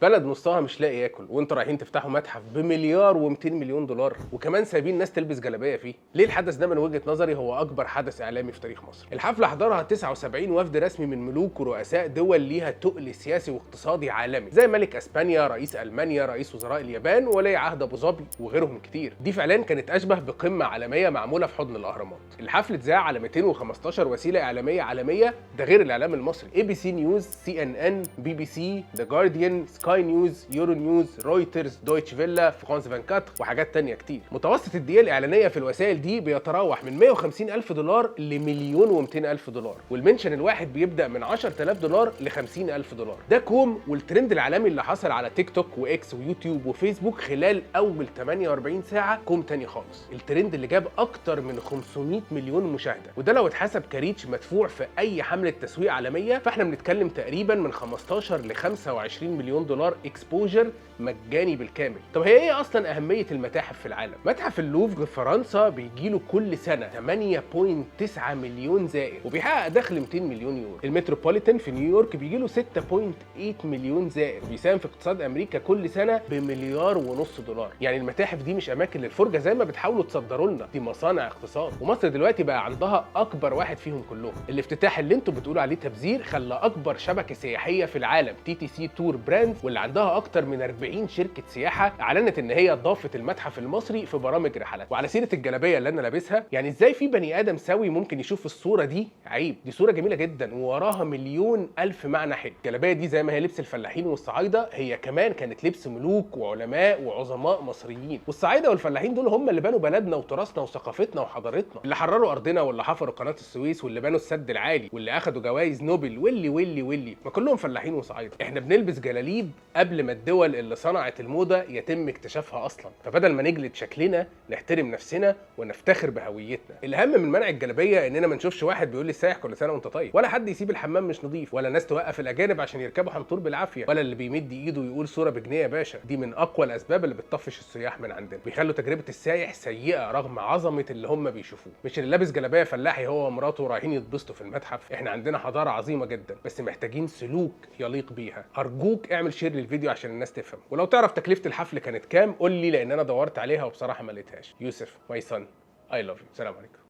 بلد نصها مش لاقي ياكل وانتوا رايحين تفتحوا متحف بمليار و200 مليون دولار، وكمان سايبين ناس تلبس جلابية فيه. ليه الحدث ده من وجهه نظري هو اكبر حدث اعلامي في تاريخ مصر؟ الحفلة حضرها 79 وفد رسمي من ملوك ورؤساء دول ليها تقل سياسي واقتصادي عالمي، زي ملك اسبانيا، رئيس المانيا، رئيس وزراء اليابان، ولي عهد ابو ظبي، وغيرهم كتير. دي فعلا كانت اشبه بقمة عالمية معمولة في حضن الاهرامات. الحفل اتذاع على 215 وسيلة اعلامية عالميه، ده غير الاعلام المصري: ABC News، CNN، BBC، The Guardian، Sky News، Euronews، Reuters، Deutsche Welle، France 24، وحاجات تانية كتير. متوسط الدقيقة الإعلانية في الوسائل دي بيتراوح من 150 ألف دولار لمليون و200 ألف دولار، وال mention الواحد بيبدأ من 10000 دولار ل 50 ألف دولار. ده كوم، والترند العالمي اللي حصل على تيك توك وإكس ويوتيوب وفيسبوك خلال أول 48 ساعة كوم تاني خالص. الترند اللي جاب أكتر من 500 مليون مشاهدة، وده لو اتحسب ك reach مدفوع في أي حملة تسويق عالمية فاحنا بنتكلم تقريبا من 15 ل 25 مليون دولار exposure مجاني بالكامل. طب هي ايه اصلا اهمية المتاحف في العالم؟ متحف اللوفر في فرنسا بيجيله كل سنة 8.9 مليون زائر وبيحقق دخل 200 مليون يورو. المتروبوليتان في نيويورك بيجيله 6.8 مليون زائر وبيساهم في اقتصاد امريكا كل سنة بمليار ونص دولار. يعني المتاحف دي مش اماكن للفرجه زي ما بتحاولوا تصدروا لنا، دي مصانع اقتصاد. ومصر دلوقتي بقى عندها اكبر واحد فيهم كلهم. الافتتاح اللي انتوا بتقولوا عليه تبذير خلى اكبر شبكة سياحية في العالم TTC Tour Brands، واللي عندها اكتر من 40 شركة سياحه، اعلنت ان هي ضافت المتحف المصري في برامج رحلات. وعلى سيره الجلابية اللي انا لابسها، يعني ازاي في بني ادم سوي ممكن يشوف الصورة دي عيب؟ دي صوره جميلة جدا ووراها مليون الف معنى حلو. الجلابية دي زي ما هي لبس الفلاحين والصعايده، هي كمان كانت لبس ملوك وعلماء وعظماء مصريين. والصعايده والفلاحين دول هم اللي بنوا بلدنا وتراثنا وثقافتنا وحضارتنا، اللي حرروا ارضنا، واللي حفروا قناة السويس، واللي بنوا السد العالي، واللي اخدوا جوائز نوبل، واللي واللي واللي، ما كلهم فلاحين وصعايده. احنا بنلبس جلاليب قبل ما الدول اللي صنعت الموضة يتم اكتشافها اصلا. فبدل ما نجلد شكلنا نحترم نفسنا ونفتخر بهويتنا. الاهم من منع الجلابية اننا ما نشوفش واحد بيقول للسايح كل سنة وانت طيب، ولا حد يسيب الحمام مش نظيف، ولا ناس توقف الاجانب عشان يركبوا حنطور بالعافيه، ولا اللي بيمد ايده ويقول صوره بجنيه يا باشا. دي من اقوى الاسباب اللي بتطفش السياح من عندنا، بيخلوا تجربه السايح سيئه رغم عظمه اللي هم بيشوفوه. مش اللي لابس جلابية فلاحي هو ومراته رايحين يتبسطوا في المتحف. احنا عندنا حضارة عظيمة جدا، بس محتاجين سلوك يليق بيها. ارجوك اعمل share للفيديو عشان الناس تفهم. ولو تعرف تكلفة الحفل كانت كام قول لي، لان انا دورت عليها وبصراحة ما لقيتهاش. يوسف my son، I love you. سلام عليكم.